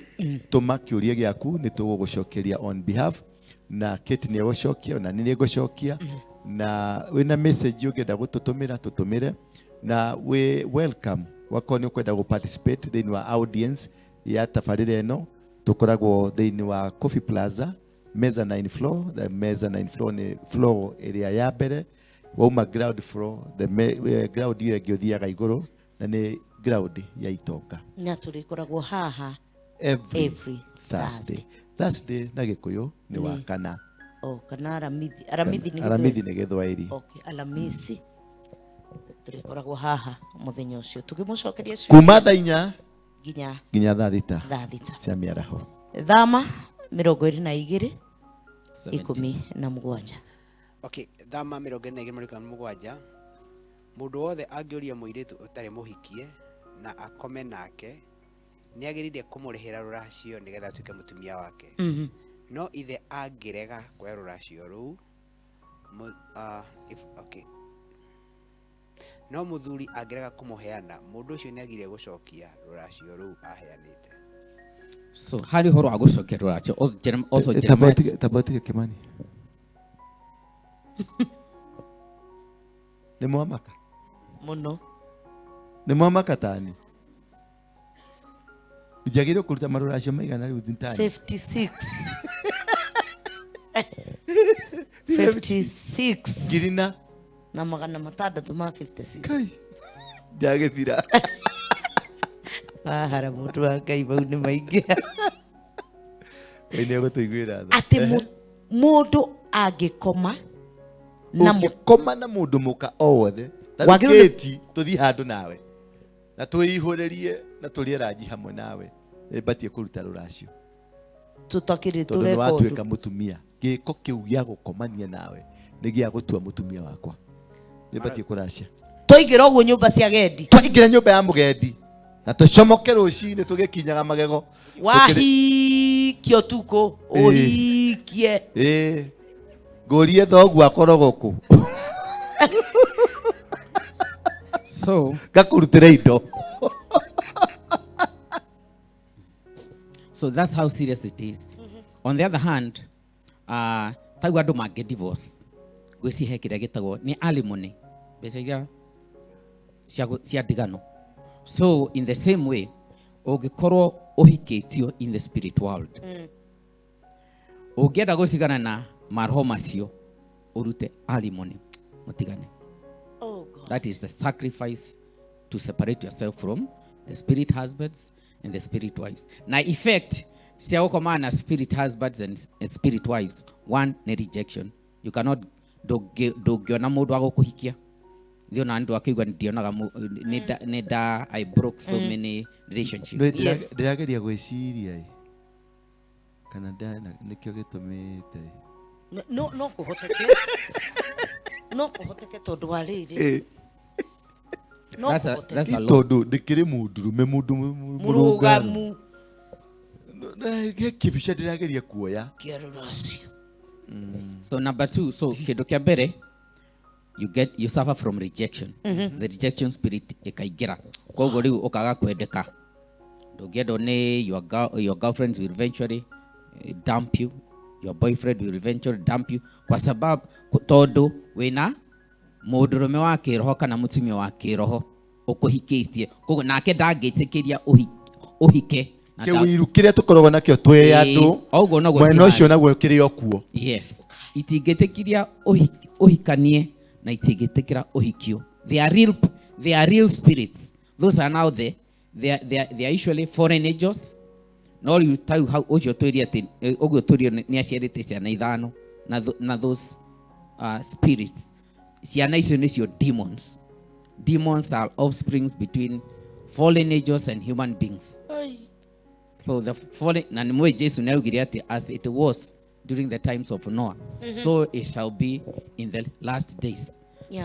tũma kĩũria gĩaku nĩ tũgũgũcokeria on behalf, na Kate nĩ egũcokia ona nĩ ngũcokia, na wĩna message ũngĩenda gũtũtũmĩra tũtũmĩre, na wĩ welcome wakorwo nĩ ũkwenda gũ-participate thĩinĩ wa audience ya tabarĩra ĩno. Tũkoragwo thĩinĩ wa Coffee Plaza mezzanine floor. The mezzanine floor nĩ floor ĩrĩa ya mbere wauma ground floor, the ground ĩyo ĩngĩ ũthiaga igũrũ na nĩ ground ya itonga. Na tũrĩkoragwo haha every Thursday. Thursday na Gĩkũyũ nĩ wa kana. Oh, kana Aramithi. Aramithi nĩ Aramithi nĩ Gĩthwaĩri. Okay, Alamisi. Tũrĩkoragwo haha mũthenya ũcio tũkĩmũcokeria kuma thaa 4 nginya thaa 6 cia mĩaraho. Thama 22 17. Okay, Thama 22:17. Mũndũ wothe angĩũria mũirĩtu ũtarĩ mũhikie na akome nake nĩ agĩrĩire kũmũrĩhĩra rũracio nĩgetha atuĩke mũtumia wake. No ithe angĩrega kuoya rũracio rũu, okay, no mũthuri angĩrega kũmũheana, mũndũ ũcio nĩ agĩrĩire gũcokia rũracio rũu aheanĩte. So harĩ ũhoro wa gũcokia rũracio, also Jeremiah Tabotige Kimani. Nĩ mwamaka mũno, nĩ mwamaka tani njagĩrĩirwo kũruta marũracio maigana rĩu thintani 56. 56 ngiri na 656. Kai ndagĩthira. Wahara mũndũ wa Ngai, mau nĩ maingĩ. Ngai nĩ egũtũiguĩra tha. Atĩ mũndũ angĩkoma na ũngĩkoma na mũndũ mũka o wothe, ta rĩu Kate, tũthiĩ handũ nawe Na twĩihũrĩrie na tũrĩe ranji hamwe nawe, nĩ mbatie kũruta rũracio. Tũtakĩrĩ Tondũ nĩ tũrekondu. watuĩka mũtumia. Gĩko kĩu gĩa gũkomania nawe nĩ gĩa gũtua mũtumia wakwa. Nĩ mbatie kũracia. Twaingĩra ũguo nyũmba cia gendi. Twaingĩra nyũmba ya mũgendi na tũcomoke rũcinĩ tũgĩkinyaga magego. Wahikia ũtukũ, ũhikie. Ĩĩ. Ngũrie thoguo akorwo gũkũ. So ngakũrutĩra indo. So that's how serious it is. On the other hand, tau andũ mangĩ divorce, ngwĩciria he kĩrĩa gĩtagwo nĩ alimony, mbeca iria cia ndigano. So in the same way, ũngĩkorwo ũhikĩtio in the spirit world, ũngĩenda gũcigana na maroho macio, ũrute alimony, mũtigane. Oh God. That is the sacrifice to separate yourself from the spirit husbands and the spirit wives. Na effect cia gũkomana na spirit husbands and spirit wives, one nĩ rejection. You cannot, ndũngĩona mũndũ wa gũkũhikia. Thiĩ ona andũ akĩigua ndionaga nĩ nda, I broke so many relationships. Nĩ Yes. ndĩrageria gwĩciria ĩ. Kana nĩkĩo gĩtũmĩte ĩ. No, no kũhoteke. No kũhoteke tondũ wa rĩrĩ. No That's kũhoteke. a law. Tondũ ndĩkĩrĩ mũndũrũme, mũndũ Mũrũgamu. He kĩbica ndĩrageria kuoya. Kĩa rũracio. So number 2, so kĩndũ kĩa mbere, you suffer from rejection. The rejection spirit ĩkaingĩra. Koguo rĩu ũkaga kwendeka. Ndũngĩendwo nĩ your girlfriends will eventually dump you. Your boyfriend will eventually dump you. Kwa sababu, tondũ wĩna mũndũrũme wa kĩroho kana mũtumia wa kĩroho ũkũhikĩtie. Koguo nake ndangĩtĩkĩria ũhike. Na Kĩwiru kĩrĩa tũkoragwo nakĩo twĩ Ĩĩ, andũ, o ũguo noguo mwena kĩhana. ũcio naguo kĩrĩ o kuo. Yes. Itingĩtĩkĩria ũhikanie na itingĩtĩkĩra ũhikio. They are real spirits. Those are now the, they are, they are, they are usually foreign angels. No rĩu ta rĩu hau ũcio twĩrie atĩ, ũguo twĩrie nĩ aciarĩte ciana ithano na those spirits. Ciana icio nĩcio demons. Demons are offsprings between fallen angels and human beings. Ai. So the fallen, na nĩ mũĩ Jesu nĩ augire atĩ as it was during the times of Noah, so it shall be in the last days.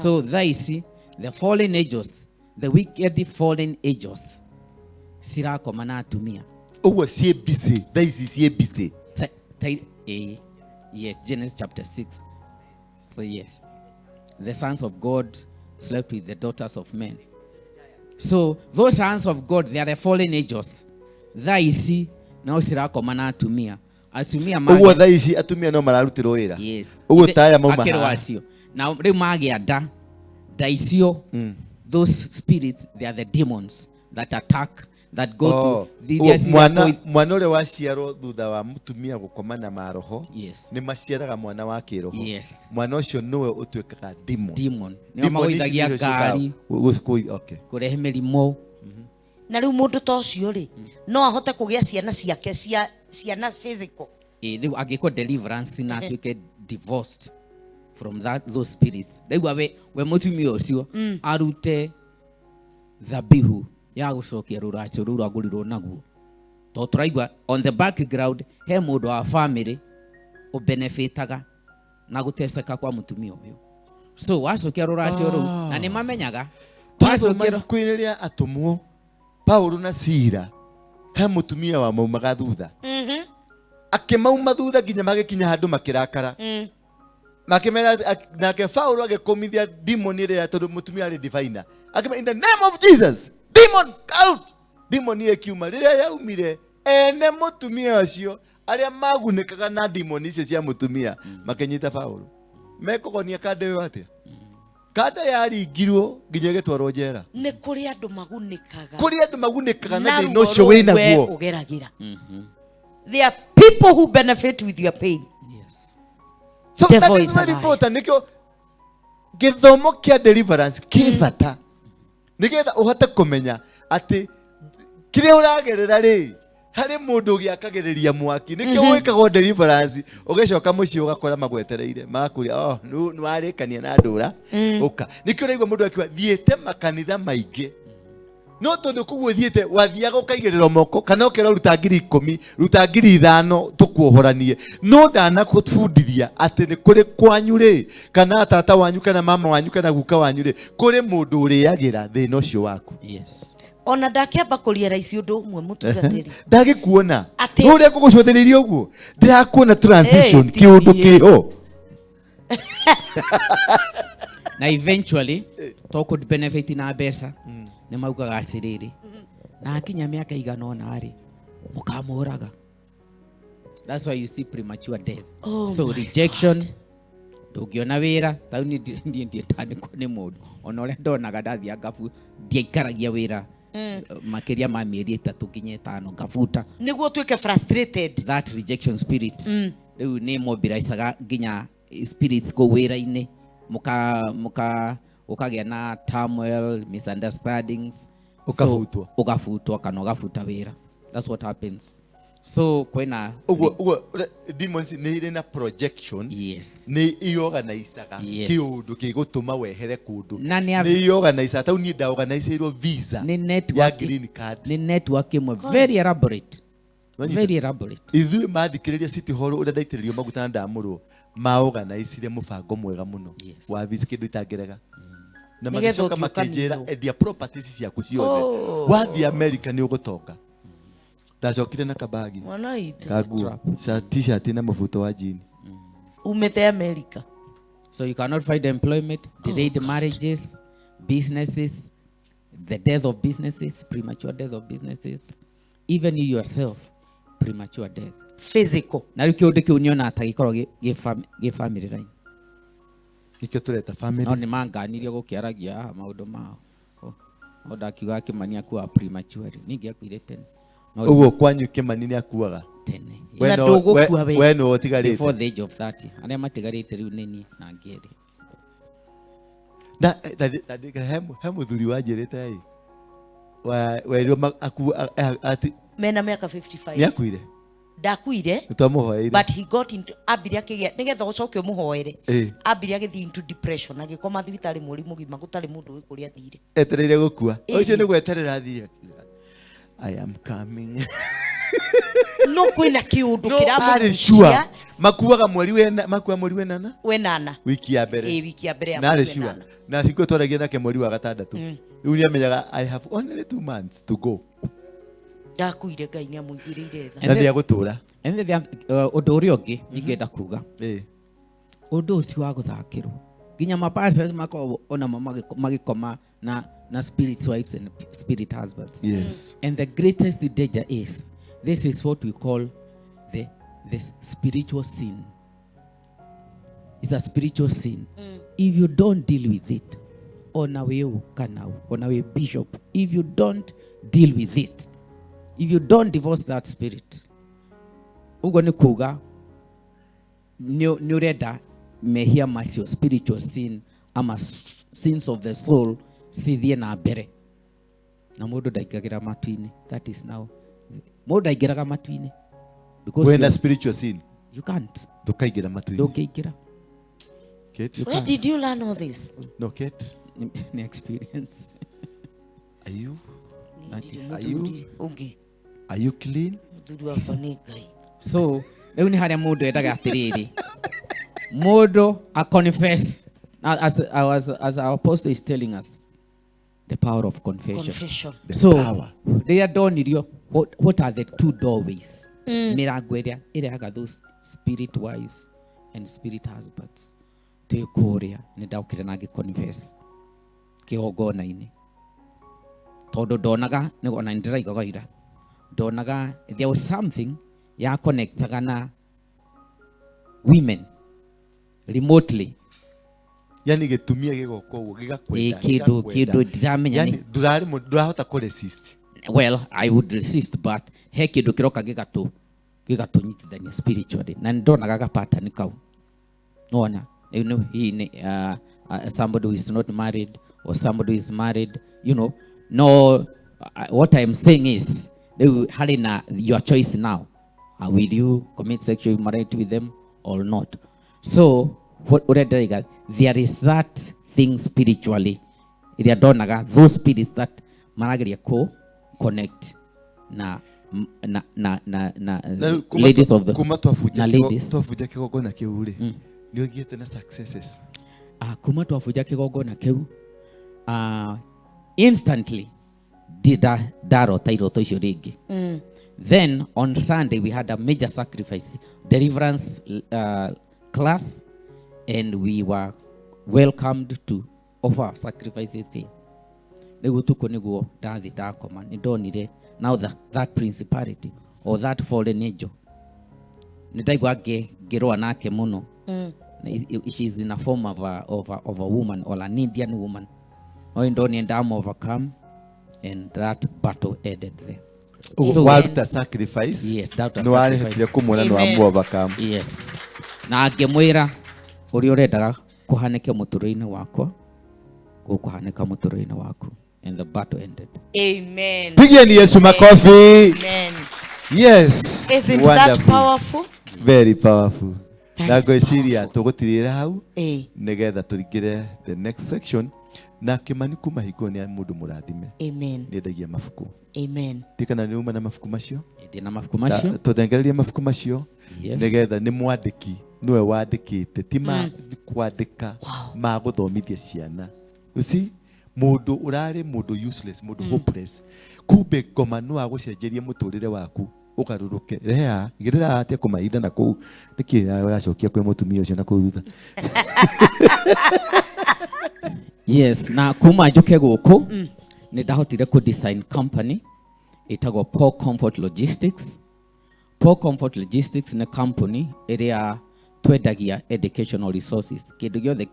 So there you see the fallen angels, the wicked fallen angels, cirakoma na atumia. Ũguo ciĩ busy, thaa ici ciĩ busy. Yeah, Genesis chapter 6. So yes, the sons of God slept with the daughters of men. So those sons of God, they are the fallen angels. Thaa ici no cirakoma na atumia. Atumia Ũguo thaa ici atumia no mararutĩrwo wĩra. Yes. Ũguo Ithe ta aya mauma akĩrwo haha. acio. Na rĩu magĩa nda, nda icio, those spirits, they are the demons that attack, that go to Oh. the Ũguo the mwana ũrĩa waciarwo thutha wa mũtumia gũkoma na maroho, Yes. nĩ maciaraga mwana wa kĩroho. Yes. Mwana ũcio nĩwe ũtuĩkaga demon. Demon. Nĩo Demon ici magũithagia nĩcio ciũkaga ngari. okay. Kũrehe mĩrimũ. Na rĩu mũndũ ta ũcio rĩ, no ahote kũgĩa ciana ciake cia ciana physical. Rĩu angĩkwo deliverance na atuĩke divorced from that, those spirits. Rĩu we mũtumia ũcio arute thabihu ya gũcokia rũracio rũu rwagũrirwo naguo. Tondũ tũraigua on the background he mũndũ wa family ũbenefitaga na gũteceka kwa mũtumia ũyũ. So wacokia rũracio rũu, na nĩ mamenyaga. Twathoma Wacokia rũ- ibuku-inĩ rĩa atũmwo, Paulo na Sila, he mũtumia wa maumaga thutha. Akĩmauma thutha nginya magĩkinya handũ makĩrakara. Makĩmera, nake Paulo agĩkũmithia demon ĩrĩa tondũ mũtumia arĩ diviner. Akĩmera, in the name of Jesus, demon out. Demon ĩkiuma. Rĩrĩa yaumire, ene mũtumia ũcio, arĩa magunĩkaga na demon icio cia mũtumia, makĩnyita Paulo. Mekũgonia kanda ĩyo atĩa? Kanda yaringirwo nginya ĩgĩtwarwo njera. Nĩ kũrĩ andũ magunĩkaga. Kũrĩ andũ magunĩkaga na Na thĩna ruo ũcio rũu wĩna we guo. ũgeragĩra. There are people who benefit with your pain. Yes. So Devil that is is very a liar. important. Nĩkĩo gĩthomo kĩa deliverance kĩ bata. Nĩgetha ũhote kũmenya atĩ kĩrĩa ũragerera rĩ, harĩ mũndũ ũgĩakagĩrĩria mwaki. Nĩkĩo wĩkagwo deliverance, ũgĩcoka mũciĩ ũgakora magwetereire, magakũria, oh, nĩ warĩkania na ndũra, ũka. Nĩkĩo ũraigua mũndũ akiuga, thiĩte makanitha maingĩ. No tondu kuguo thiete wathiaga ukaigĩrĩrwo moko kana ũkera ruta 10,000 ruta 5,000 tũkuohoranie. No ndanakũbundithia atĩ nĩ kũrĩ kwanyu rĩ, kana tata wanyu kana mama wanyu kana guka wanyu rĩ, kũrĩ mũndũ ũrĩagĩra thĩna ũcio waku. Yes. Ona ndakĩamba kũria raici ũndũ ũmwe mũtungatĩri. Ndagĩkuona. Atĩ- Ũrĩa ngũgũcũthĩrĩria ũguo ndĩrakuona transition Hey, kĩũndũ ti- kĩho. Na eventually to could benefit na mbeca nĩ maugaga atĩrĩrĩ, na akinya mĩaka igana ũna rĩ, mũkamũraga. That's why you see premature death. Oh so my rejection, ndũngĩona wĩra tau niĩ ndiĩtandĩkwo nĩ mũndũ ona ũrĩa ndonaga ndathiaga ngabu ndiaikaragia wĩra makĩria ma mĩeri 3 nginya 5 ngabuta. Nĩguo ũtuĩke frustrated. That rejection spirit rĩu nĩ mobilizaga nginya spirits kũu wĩra-inĩ, muka ũkagĩa na turmoil, misunderstandings. Ũkabutwo. So, ũgabutwo kana ũgabuta wĩra. That's what happens. So kwĩna Ũguo demons nĩ irĩ na projection. Yes. Nĩ iorganizaga Yes. kĩũndũ gĩgũtũma wehere kũndũ. Na nĩ Nĩ iorganizaga tau niĩ ndaorganizeirwo visa Nĩ ya network, green card. nĩ network ĩmwe very elaborate. Wanyita? Very elaborate. Ithuĩ mathikĩrĩria City Hall ũrĩa ndaitĩrĩrio maguta na ndamũrwo, maorganizire mũbango mwega mũno Yes. wa visa kĩndũ itangĩrega. Na Nĩgetha magĩcoka ũthiĩ makĩnjĩra ũkaninwo. endia properties ciaku ciothe. Wathiĩ America nĩ ũgũtonga. Ndacokire na kabagi Mwana witũ. ka nguo, t-shirt na mũbuto wa jean. Umĩte America. So you cannot find employment, delayed marriages, businesses, the death of businesses, premature death of businesses, even you yourself, premature death. Physical. Na rĩu kĩũndũ kĩu nĩonaga ta gĩkoragwo gĩ family line. Nĩkĩo tũreta family. No nĩmanganirie gũkĩaragia haha maũndũ mao. No ndakiuga Kĩmani akuaga prematurely. Niĩ ingĩakuire tene. No Ũguo kwanyu Kĩmani nĩakuaga? Tene. We Na no- ndũgũkua we. we nĩwe ũtigarĩte. Before the age of 30. Arĩa matigarĩte rĩu nĩ niĩ na angĩ erĩ. Na, he mũthuri wanjĩrĩte ĩ, werirwo ati Mena mĩaka 55. Nĩakuire? Ndakuire. Nĩtwamũhoeire. But he got into, ambire akĩgĩa, nĩgetha ũcoke ũmũhoere. Ambire agĩthiĩ into depression, agĩkoma thibitarĩ mweri mũgima gũtarĩ mũndũ ũĩ kũrĩa athire. Etereire gũkua. Ũcio nĩ gweterera athire. I am coming. No kwĩna kĩũndũ No, arĩ kĩramũgucia. sure. Makuaga mweri wena, makua mweri wenana? Wenana. Wiki ya mbere. Ĩ, wiki ya mbere ya Na arĩ mweri sure. wenana. Na hingo twaragia nake mweri wa gatandatũ. Rĩu nĩamenyaga I have only 2 months to go. Ndakuire Ngai nĩamũigĩrĩire tha. Na nĩagũtũra. And then ũndũ ũrĩa ũngĩ ingĩenda kuga. Ũndũ ũcio wa gũthakĩrwo. Nginya mapastors makoragwo onamo magĩkoma na spirit wives and spirit husbands. Yes. And the greatest danger is, this is what we call the spiritual sin. It's a spiritual sin. If you don't deal with it, ona we kana, ona we bishop, if you don't deal with it, if you don't divorce that spirit, ugo ni kuga ni urenda mehia macio spiritual sin ama sins of the soul cithie na mbere. Na mundu ndaingagira matu-inĩ. That is now. Mundu ndaingĩraga matu-inĩ. Because Wena you spiritual sin. You can't. Ndũkaingĩra matu-inĩ. Ndũngĩingĩra. Kate? Where did you learn all this? No, Kate. Ni experience. Are you? That is Are you? Ũngĩ. Are you clean? Mũthuri wakwa nĩ Ngai. So, rĩu nĩ harĩa mũndũ endaga atĩrĩrĩ. Mũndũ a confess. Now, as our apostle is telling us, the power of confession. Confession. The So, power. rĩrĩa ndonirio, what are the two doorways? Mĩrango ĩrĩa ĩrehaga those spirit wives and spirit husbands. Twĩ kũrĩa, nĩ ndaokire na ngĩ-confess kĩgongona-inĩ. Tondũ ndonaga, nĩ ona nĩ ndĩraigaga ira, ndonaga there was something ya connectaga na women remotely. Yani gĩtumia gĩgoka ũguo, gĩgakwenda, Ĩ, gĩgakwenda. kĩndũ ndiramenya Yani, nĩ- ndũrahota kũ resist. Well, I would resist, but he kĩndũ kĩroka gĩgatũnyitithania spiritually. Na nĩndonaga ga pattern kau. Nĩwona? You know, he ni somebody who is not married or somebody who is married, you know. No, what I'm saying is, rĩu harĩ na your choice now. Will you commit sexual immorality with them or not? So, what ũrĩa ndĩraiga, there is that thing spiritually. Ĩrĩa ndonaga, those spirits that Marageria kũ connect na na na na na Na rĩu kuma ladies of the kuma twabunja na ladies. Twabunja kĩgongona kĩu rĩ, nĩ ũgĩte na successes? Kuma twabunja kĩgongona kĩu, instantly ndida ndarota iroto icio rĩngĩ. Then on Sunday we had a major sacrifice deliverance class, and we were welcomed to offer sacrifices here. Rĩu ũtukũ nĩguo ndathi ndakoma, nĩ ndonire now that principality or that fallen angel, nĩ ndaigua ngĩrũa nake mũno. She's in a form of a woman or an Indian woman. No ndonire ndam overcome and that battle ended there. Ũguo waruta sacrifice, Yes, ndaruta nĩ warehotire sacrifice. kũmuona, nĩ Amen. wamu overcome. Yes, na ngĩmwĩra ũrĩa ũrendaga kũhanĩke mũtũrĩre-inĩ wakwa gũkũhanĩka mũtũrĩre-inĩ waku, and the battle ended. Amen. Pigieni Yesu makofi. Amen. Yes. Isn't that Wonderful. powerful? Very powerful. That Na is ngwĩciria tũgũtirĩra hau nĩgetha tũringĩre the next section. Na Kĩmani kuma hingo nĩ mũndũ mũrathime. Amen. Nĩendagia mabuku. Amen. Tikana nĩ uma na mabuku macio. Ndĩ na mabuku macio. Tũthengererie mabuku macio. Yes. Nĩgetha nĩ mwandĩki, nĩwe wandĩkĩte, ti ma kwandĩka ma gũthomithia ciana. You see, mũndũ ũrarĩ mũndũ useless, mũndũ hopeless, kumbe ngoma no agũcenjerie mũtũrĩre waku ũgarũrũke. Rehe haha, igĩrĩra haha, atige kũmahinda na kũu. Nĩkĩ ũracokia kwĩ mũtumia ũcio na kũu thutha? Yes, na kuma njuke gũkũ nĩ ndahotire kũ design company ĩtagwo Paul Comfort Logistics. Paul Comfort Logistics nĩ company ĩrĩa twendagia educational resources, kĩndũ gĩothe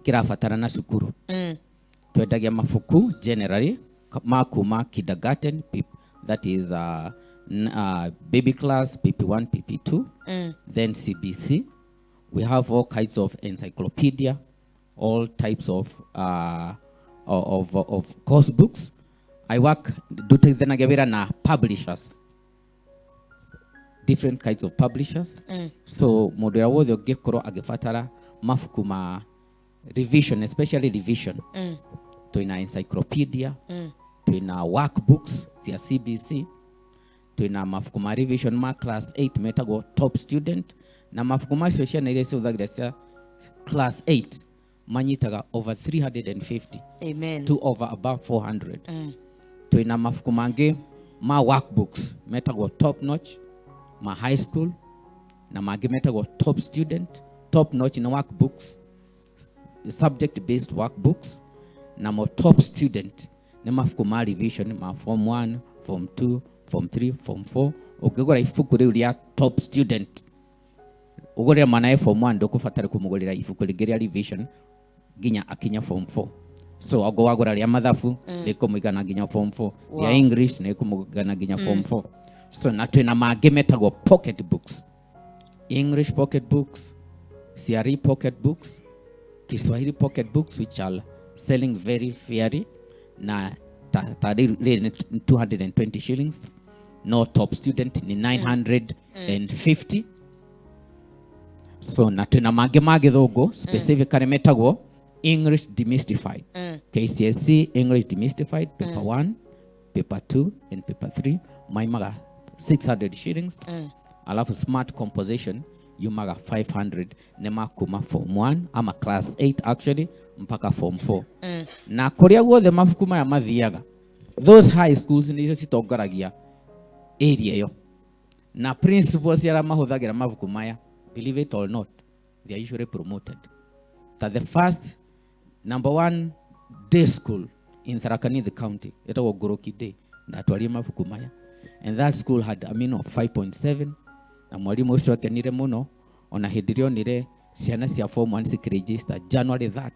kĩrabatara na cukuru. Twendagia mabuku generally ma kuma kindergarten, that is baby class, PP1, PP2, then CBC. We have all kinds of encyclopedia, all types of course books. I work ndutithanagia wĩra na publishers, different kinds of publishers. So mũndũ ũrĩa wothe ũngĩkorwo agĩbatara mabuku ma revision, especially revision, twĩna encyclopedia, twĩna workbooks cia CBC, twĩna mabuku ma revision ma class 8 metagwo Top Student, na mabuku macio ciana iria cihũthagĩra cia class 8 manyitaga over 350 Amen. to over above 400. Twĩna mabuku mangĩ ma workbooks metagwo Top Notch ma high school, na mangĩ metagwo Top Student. Top Notch nĩ workbooks, subject based workbooks, namo Top Student nĩ mabuku ma revision ma form 1, form 2, form 3, form 4. Ũngĩgũra ibuku rĩu rĩa Top Student ũgũrĩre mwana e form 1, ndũkũbatara kũmũgũrĩra ibuku rĩngĩ rĩa revision nginya akinya form 4. So ogo wagũra rĩa mathabu rĩkũmũigana nginya form 4, rĩa English nĩrĩkũmũigana nginya form 4. So na twĩna mangĩ metagwo pocket books, English pocket books, CRE pocket books, Kiswahili pocket books, which are selling very fairly, na ta rĩrĩ nĩ 220 shillings, no Top Student ni 950. So na twĩna mangĩ ma gĩthũngũ specifically metagwo English Demystified, KCSE English Demystified, paper 1, paper 2 and paper 3, maimaga 600 shillings. Alafu Smart Composition yumaga 500, nĩ makuma form 1 ama class 8 actually mpaka form 4. Na kũrĩa guothe mabuku maya mathiaga, those high schools nĩcio citongoragia area ĩyo, na principals arĩa mahũthagĩra mabuku maya, believe it or not, they are usually promoted. Ta the first number one day school in Tharaka Nithi County ĩtagwo Ngũrũki Day, ndatwarire mabuku maya, and that school had a mean of 5.7, na mwarimũ ũcio akenire mũno ona hĩndĩ ĩrĩa onire ciana cia form 1 cikĩregister January 30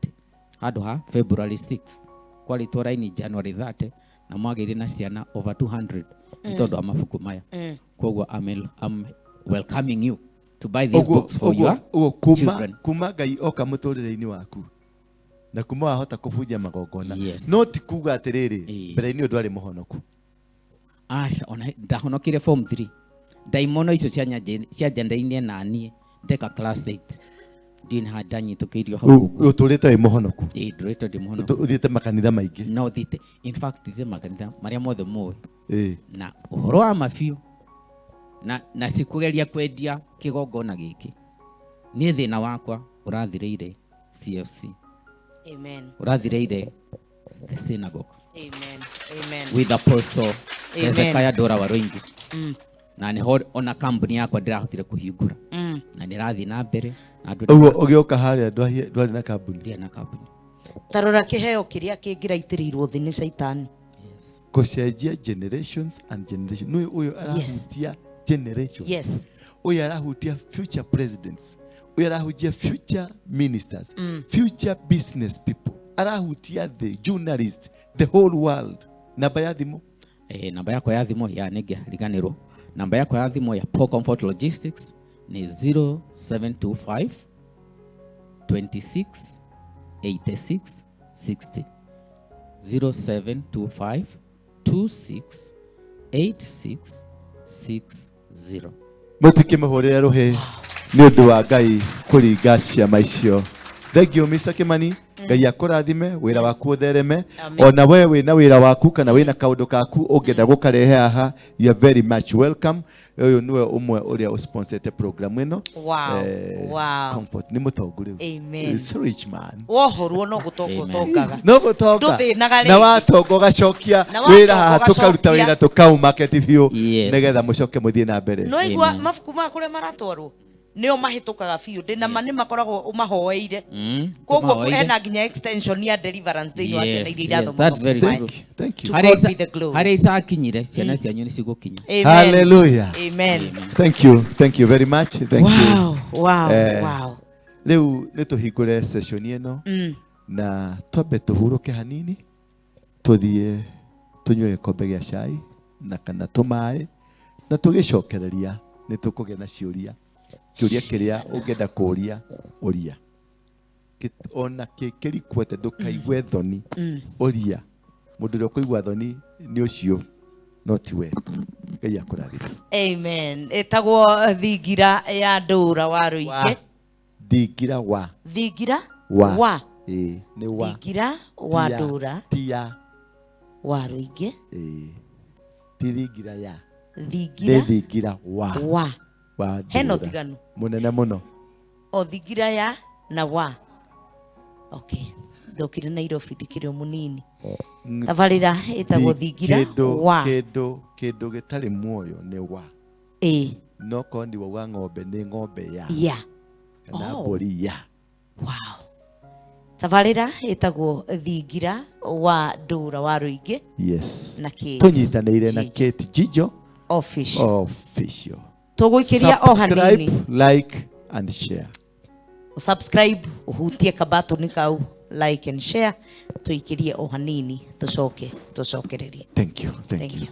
handũ ha February 6. Kwarĩtwo raini January 30 na mwagĩire na ciana over 200 nĩ tondũ wa mabuku maya. Koguo I'm welcoming you to buy these books for your Ũguo kuma children. Kuma Ngai oka mũtũrĩre-inĩ waku na kuma wahota kũbunja magongona, no ti kuga atĩrĩrĩ, mbere-inĩ ũyũ ndwarĩ mũhonoku? Aca, ona ndahonokire form 3. Ndaimono icio cianjandainie naniĩ ndeka class 8. Ndiũĩ nĩ ndanyitũkĩirio hau ũguo. Ũtũrĩte wĩ mũhonoku? Ĩĩ, ndũrĩte ndĩ mũhonoku. Ũthiĩte makanitha maingĩ? No thiĩte, in fact thiĩte makanitha marĩa mothe mũĩ. Ĩĩ. Na ũhoro wa ma biũ na sikũgeria kwendia kĩgongona gĩkĩ, niĩ thĩna wakwa ũrathirĩire CFC. Amen. Ũrathirĩire the synagogue. Amen. Amen. With Apostle Amen. Hezekiah Ndura Waruingi. Na nĩho ona kambuni yakwa ndĩrahotire kũhingũra. Na nĩrathiĩ na mbere na andũ Ũguo ũgĩũka harĩa ndwarĩ na kambuni? Ndiarĩ na kambuni. Ta rora kĩheo kĩrĩa kĩngĩraitĩrĩirwo thĩ nĩ Caitani. Yes. Gũcenjia generations and generations. Nĩ ũyũ arahutia generations. Yes. Ũyũ arahutia future presidents. Ũyũ arahutia future ministers. Future business people. Arahutia the journalists, the whole world. Namba ya thimũ? Namba yakwa ya thimũ ya nĩngĩriganĩrwo. Namba yakwa ya thimũ ya Paul Comfort Logistics ni 0725 26 86 60. 0725 26 86 60. Mũtikĩmũhũrĩre rũhĩ nĩ ũndũ wa Ngai kũringa ciama icio. Thank you Mr. Kimani. Ngai akũrathime, wĩra waku ũthereme. Ona we wĩna wĩra waku kana wĩna kaũndũ kaku ũngĩenda gũkarehe haha, you are very much welcome. Ũyũ nĩwe ũmwe ũrĩa ũsponsete program ĩno. Wow. Wow. Comfort nĩ mũtongu rĩu. Amen. He's a rich man. Wohorwo no gũtonga ũtongaga. No gũtonga. Ndũthĩnaga Na rĩngĩ. watonga ũgacokia Na wĩra watonga haha, tũkaruta ũgacokia. wĩra tũkaũmarket biũ, Yes. nĩgetha mũcoke mũthiĩ na mbere. No igua Amen. mabuku ma kũrĩa maratwarwo nĩo mahĩtũkaga biũ. Ndĩna ma nĩ makoragwo ũmahoeire. Koguo Tũmahoeire. hena nginya extension ya deliverance thĩinĩ wa ciana Yes, iria yes, irathoma that's very mabuku maya. true. Thank you. To Harĩa God be the glory. harĩa itakinyire ciana cianyu nĩ cigũkinya. Amen. Hallelujah. Amen. Thank you. Thank you very much. Thank you. Wow, wow, wow. Rĩu nĩ tũhingũre session ĩno na twambe tũhurũke hanini, tũthiĩ tũnyue gĩkombe gĩa cai na kana tũmaĩ, na tũgĩcokereria nĩ tũkũgĩa na ciũria. Kĩũria kĩrĩa ũngĩenda kũũria, ũria. Ona kĩrikwete ndũkaigue thoni, ũria. Mũndũ ũrĩa ũkũigua thoni nĩ ũcio, no ti we. Ngai akũrathime. Amen. Ĩtagwo thingira ya Ndũra wa Rũingĩ. Thingira wa. Thingira Wa. wa. Ĩĩ, nĩ wa. Thingira wa Ndũra Ti ya. wa Rũingĩ. Ĩĩ. Ti thingira ya. Thingira Nĩ thingira wa. wa. Wa Hena Ndũra. ũtiganu. Mũnene mũno. O thingira ya na wa. Okay. Ndokire Nairobi ndikĩrĩ o mũnini. Tabarĩra ĩtagwo thingira wa. Kĩndũ gĩtarĩ muoyo nĩ wa. Ĩĩ. No korwo nĩ wauga ng'ombe nĩ ng'ombe ya. Ya. Kana Oh. mbũri ya. Wow. Tabarĩra ĩtagwo thingira wa Ndũra wa Rũingĩ. Yes. Na Kate Tũnyitanĩire na Jijo. Kate Jijo Official. Official. Tũgũikĩria o hanini. Subscribe, like and share. Subscribe, uhutie kabatoni kau, like and share. Tũikĩrie o hanini, tũcoke tũcokererie. Thank you. Thank Thank you. you.